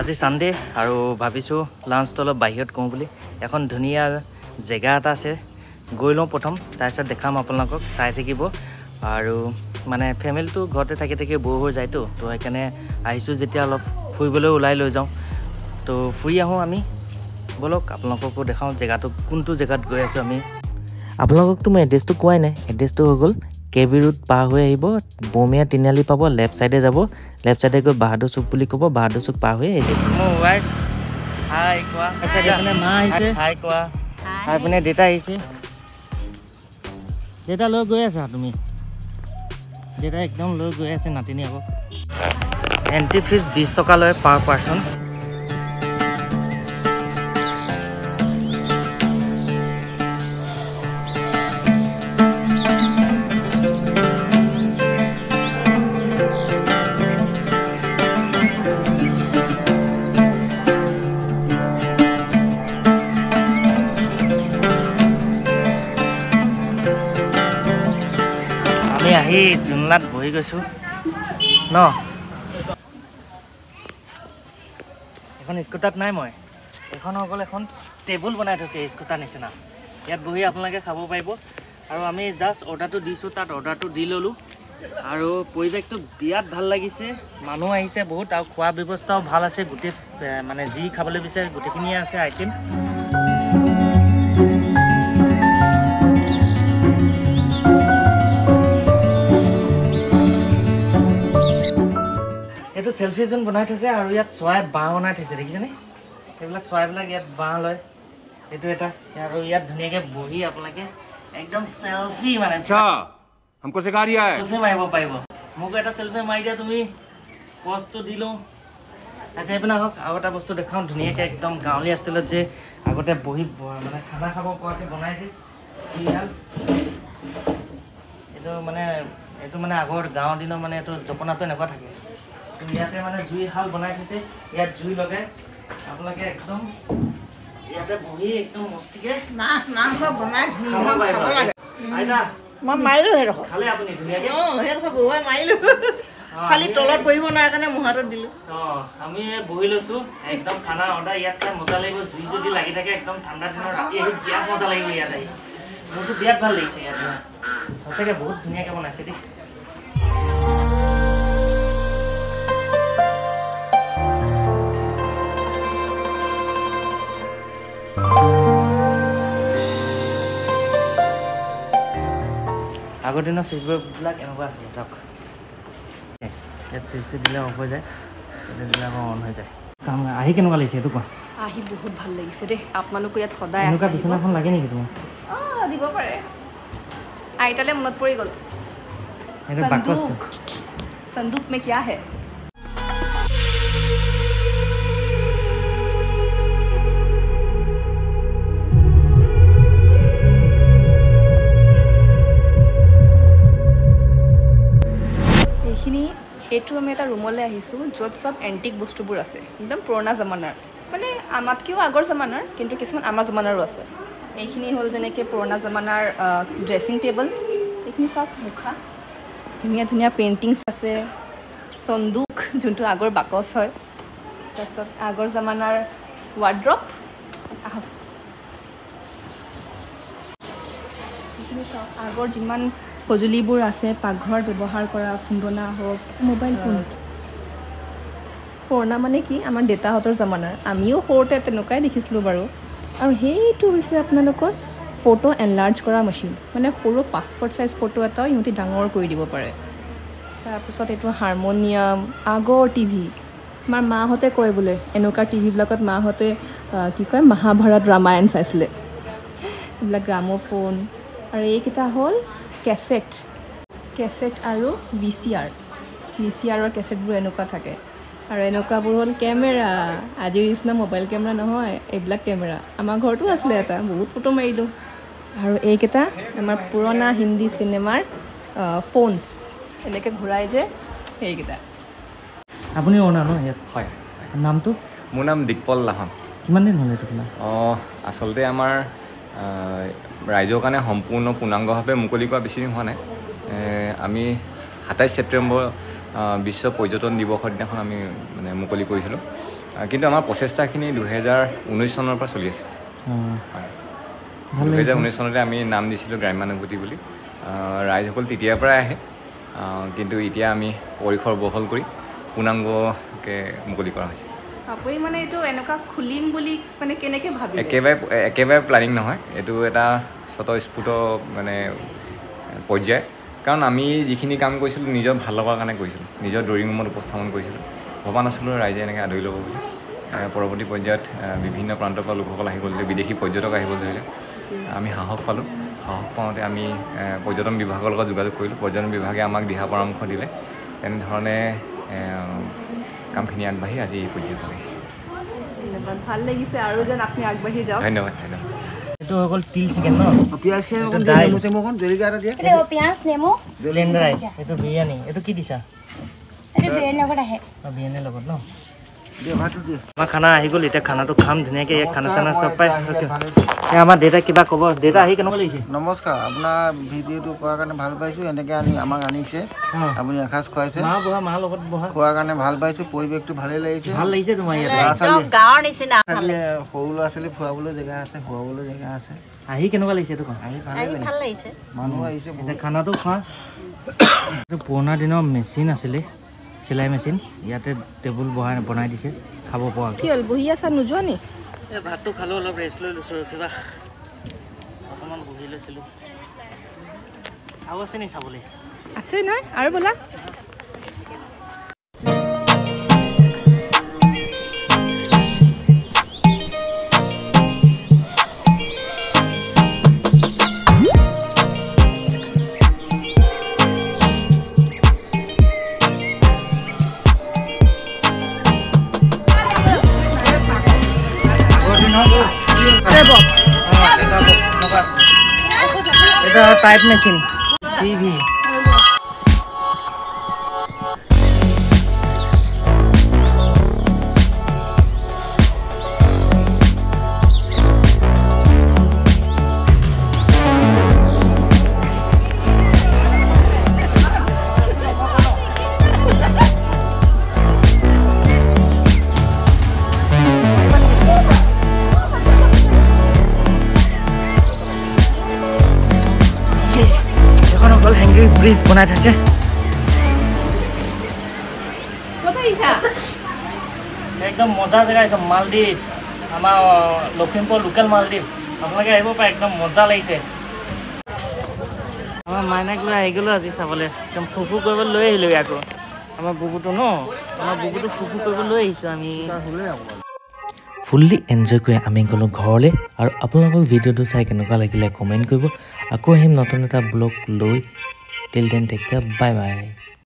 আজি ছানডে আৰু ভাবিছোঁ লাঞ্চটো অলপ বাহিৰত কৰোঁ বুলি। এখন ধুনীয়া জেগা এটা আছে, গৈ লওঁ প্ৰথম, তাৰপিছত দেখাম আপোনালোকক, চাই থাকিব। আৰু মানে ফেমিলিটো ঘৰতে থাকি থাকি ব'ৰ হৈ যায়তো, তো সেইকাৰণে আহিছোঁ যেতিয়া অলপ ফুৰিবলৈ ওলাই লৈ যাওঁ। তো ফুৰি আহোঁ আমি, ব'লক আপোনালোককো দেখাওঁ জেগাটো, কোনটো জেগাত গৈ আছোঁ আমি। আপোনালোককতো মই এড্ৰেছটো কোৱাই নাই। এড্ৰেছটো হৈ গ'ল কে বি ৰোড পাৰ হৈ আহিব, বমিয়া তিনিআলি পাব, লেফ্ট ছাইডে যাব, লেফ্ট ছাইডে গৈ বাহাদুৰ চুক বুলি ক'ব, বাহাদুৰ চুক পাৰ হৈ এড্ৰেছটো। মোৰ ৱাইফ হাই কোৱা, এইপিনে মা আহিছে, হাই কোৱা, হাই পিনে দেউতা আহিছে। দেউতা লৈ গৈ আছা তুমি? দেউতা একদম লৈ গৈ আছে নাতিনী। আকৌ এণ্ট্ৰি ফিজ 20 টকা লয় পাৰ পাৰ্চন। আমি আহি জুমলাত বহি গৈছোঁ ন। এখন স্কুটাত নাই মই, এইখন হৈ গ'ল এখন টেবুল বনাই থৈছে স্কুটাৰ নিচিনা, ইয়াত বহি আপোনালোকে খাব পাৰিব। আৰু আমি জাষ্ট অৰ্ডাৰটো দিছোঁ, তাত অৰ্ডাৰটো দি ল'লোঁ। আৰু পৰিৱেশটো বিৰাট ভাল লাগিছে, মানুহ আহিছে বহুত, আৰু খোৱা ব্যৱস্থাও ভাল আছে। গোটেই মানে যি খাবলৈ বিচাৰে গোটেইখিনিয়ে আছে আইটেম। এইটো চেলফি জোন বনাই থৈছে আৰু ইয়াত চৰাই বাঁহ বনাই থৈছে, দেখিছেনে? সেইবিলাক চৰাইবিলাক ইয়াত বাঁহ লয়, এইটো এটা। আৰু ইয়াত ধুনীয়াকৈ বহি আপোনালোকে একদম চেলফি মানে চেলফি মাৰিব পাৰিব। মোক এটা চেলফি মাৰি দিয়া তুমি, পজটো দি লওঁ। আচ্ছা এইপিনে আহক, আৰু এটা বস্তু দেখাওঁ। ধুনীয়াকৈ একদম গাঁৱলীয়া ষ্টাইলত যে আগতে বহি মানে খানা খাব পৰাকৈ বনাই যে জুইশাল, এইটো মানে আগৰ গাঁৱৰ দিনৰ মানে এইটো জপনাটো এনেকুৱা থাকে। ইয়াতে মানে জুইশাল বনাই থৈছে, ইয়াত জুই লগাই আপোনালোকে একদম ইয়াতে বহি একদম মস্তিকে মাংস বনাই খাব পাৰিব। আইতা মই মাৰিলোঁ সেইডোখৰ, খালে আপুনি ধুনীয়াকৈ? অঁ, সেইডোখৰ বহুৱাই মাৰিলোঁ, খালি তলত বহিব নোৱাৰে কাৰণে মোৰ হাতত দিলোঁ। অঁ, আমি বহি লৈছোঁ একদম খানা অৰ্ডাৰ। ইয়াত খাই মজা লাগিব, জুই যদি লাগি থাকে একদম ঠাণ্ডা দিনৰ ৰাতি আহি বিৰাট মজা লাগিব ইয়াত আহি। মোৰতো বিৰাট ভাল লাগিছে ইয়াত, সঁচাকৈ বহুত ধুনীয়াকৈ বনাইছে দেই। আগৰ দিনৰ চুইচবোৰ্ডবিলাক এনেকুৱা আছিলে, চাওক। ইয়াত চুইচটো দিলে অফ হৈ যায়, এইটো দিলে আকৌ অন হৈ যায়। কাম আহি কেনেকুৱা লাগিছে এইটো কোৱা? আহি বহুত ভাল লাগিছে দেই। আপোনালোকো ইয়াত সদায় এনেকুৱা বিচনাখন লাগে নেকি তোমাক? অঁ, দিব পাৰে। আইতালে মনত পৰি গ'ল। সন্দুক, সন্দুক মে কিয়া হে? এইটো আমি এটা ৰুমলৈ আহিছোঁ য'ত চব এণ্টিক বস্তুবোৰ আছে, একদম পুৰণা জামানাৰ, মানে আমাতকৈও আগৰ জামানাৰ, কিন্তু কিছুমান আমাৰ জামানাৰো আছে। এইখিনি হ'ল যেনেকৈ পুৰণা জামানাৰ ড্ৰেছিং টেবুল, এইখিনি চাওক মুখা, ধুনীয়া ধুনীয়া পেইণ্টিংছ আছে, চন্দুক যোনটো আগৰ বাকচ হয়, তাৰপিছত আগৰ জামানাৰ ৱাৰ্ড্ৰপ। আহক এইখিনি চাওক, আগৰ যিমান সঁজুলিবোৰ আছে পাকঘৰত ব্যৱহাৰ কৰা, খুন্দনা হওক, মোবাইল ফোন। পুৰণা মানে কি, আমাৰ দেউতাহঁতৰ জামানাৰ, আমিও সৰুতে তেনেকুৱাই দেখিছিলোঁ বাৰু। আৰু সেইটো হৈছে আপোনালোকৰ ফটো এনলাৰ্জ কৰা মেচিন, মানে সৰু পাছপৰ্ট চাইজ ফটো এটাও ইহঁতি ডাঙৰ কৰি দিব পাৰে। তাৰপিছত এইটো হাৰমনিয়াম, আগৰ টিভি, আমাৰ মাহঁতে কয় বোলে এনেকুৱা টিভিবিলাকত মাহঁতে কি কয় মহাভাৰত ৰামায়ণ চাইছিলে। এইবিলাক গ্ৰামোফোন। আৰু এইকেইটা হ'ল কেছেট, কেছেট আৰু V C R, V C আৰৰ কেছেটবোৰ এনেকুৱা থাকে। আৰু এনেকুৱাবোৰ হ'ল কেমেৰা, আজিৰ নিচিনা মোবাইল কেমেৰা নহয়, এইবিলাক কেমেৰা। আমাৰ ঘৰতো আছিলে এটা, বহুত ফটো মাৰিলোঁ। আৰু এইকেইটা আমাৰ পুৰণা হিন্দী চিনেমাৰ ফোনছ, এনেকৈ ঘূৰাই যে সেইকেইটা। আপুনি অ'নাৰ ন ইয়াত? হয়। নামটো? মোৰ নাম দিকপল লাহন। কিমান দিন হ'ল এইটো খোলা? অঁ, আচলতে আমাৰ ৰাইজৰ কাৰণে সম্পূৰ্ণ পূৰ্ণাংগভাৱে মুকলি কৰা বেছি দিন হোৱা নাই। আমি 27 ছেপ্টেম্বৰ বিশ্ব পৰ্যটন দিৱসৰ দিনাখন আমি মানে মুকলি কৰিছিলোঁ। কিন্তু আমাৰ প্ৰচেষ্টাখিনি 2019 চনৰ পৰা চলি আছে। 2019 চনতে আমি নাম দিছিলোঁ গ্ৰাম্যানুভূতি বুলি। ৰাইজসকল তেতিয়াৰ পৰাই আহে, কিন্তু এতিয়া আমি পৰিসৰ বহল কৰি পূৰ্ণাংগকৈ মুকলি কৰা হৈছে। আপুনি মানে এইটো এনেকুৱা খুলিম বুলি মানে কেনেকৈ ভাবিলে? একেবাৰে প্লেনিং নহয়, এইটো এটা স্বতঃস্ফূৰ্ত মানে পৰ্যায়। কাৰণ আমি যিখিনি কাম কৰিছিলোঁ নিজৰ ভাল লগাৰ কাৰণে কৰিছিলোঁ, নিজৰ ড্ৰয়িং ৰুমত উপস্থাপন কৰিছিলোঁ, ভবা নাছিলোঁ ৰাইজে এনেকৈ আদৰি ল'ব বুলি। পৰৱৰ্তী পৰ্যায়ত বিভিন্ন প্ৰান্তৰ পৰা লোকসকল আহিব ধৰিলে, বিদেশী পৰ্যটক আহিব ধৰিলে, আমি সাহস পালোঁ। সাহস পাওঁতে আমি পৰ্যটন বিভাগৰ লগত যোগাযোগ কৰিলোঁ, পৰ্যটন বিভাগে আমাক দিহা পৰামৰ্শ দিলে। তেনেধৰণে কামখিনি আগবাঢ়ি আজি এই পৰ্যায় পালেহি। ধন্যবাদ, ভাল লাগিছে আৰু যেন আপুনি আগবাঢ়ি যাওক। ধন্যবাদ ধন্যবাদ। এইটো হৈ গ'ল তিল চিকেন ন, প্লেন ৰাইচ, এইটো বিৰিয়ানী। এইটো কি দিছা? বিৰিয়ানীৰ লগত ন। আমাৰ খানা আহি গ'ল, এতিয়া খানাটো খাম ধুনীয়াকৈ। ইয়াত খানা চানা চব পাই। আমাৰ দেউতাই কিবা ক'ব? দেউতা আহি কেনেকুৱা লাগিছে? নমস্কাৰ, আপোনাৰ ভিডিঅ'টো কৰাৰ কাৰণে ভাল পাইছোঁ। এনেকৈ আনি আমাক আনিছে, আপুনি এসাঁজ খুৱাইছে। মা বহা, মাৰ লগত বহা। খোৱাৰ কাৰণে ভাল পাইছোঁ, পৰিৱেশটো ভালেই লাগিছে। ভাল লাগিছে তোমাৰ ইয়াত? গাঁৱৰ নিচিনা। সৰু ল'ৰা ছোৱালী ফুৰাবলৈ জেগা আছে, খুৱাবলৈ জেগা আছে। আহি কেনেকুৱা লাগিছে এইটো? আহি ভালেই লাগিছে, মানুহ আহিছে। এতিয়া খানাটো খোৱা। এইটো পুৰণা দিনৰ মেচিন আছিলে, চিলাই মেচিন। ইয়াতে টেবুল বহাই বনাই দিছে খাব পৰা। কি হ'ল, বহি আছা নোযোৱা নি? এই ভাতটো খালোঁ, অলপ ৰেষ্ট লৈ লৈছোঁ। কিবা অকণমান বহি লৈছিলোঁ। আৰু আছে নি চাবলৈ? আছে নহয় আৰু, ব'লা। এটা টাইপ মেচিন, টিভি। ব্ৰিজ বনাই থৈছে। একদম মজা জেগা আহিছে, মালদ্বীপ। আমাৰ লখিমপুৰ লোকেল মালদ্বীপ, আপোনালোকে আহিব পাৰে, একদম মজা লাগিছে। আমাৰ মাইনাক লৈ আহি গ'লোঁ আজি চাবলৈ, একদম ফুফু কৰিব লৈ আহিলোঁ আকৌ। আমাৰ বুবুটো ন, আমাৰ বুবুটো ফুফু কৰিব লৈ আহিছোঁ আমি। ফুল্লি এনজয় কৰি আমি গ'লোঁ ঘৰলৈ। আৰু আপোনালোকক ভিডিঅ'টো চাই কেনেকুৱা লাগিলে কমেণ্ট কৰিব। আকৌ আহিম নতুন এটা ব্লগ লৈ। Till then, take care. Bye bye.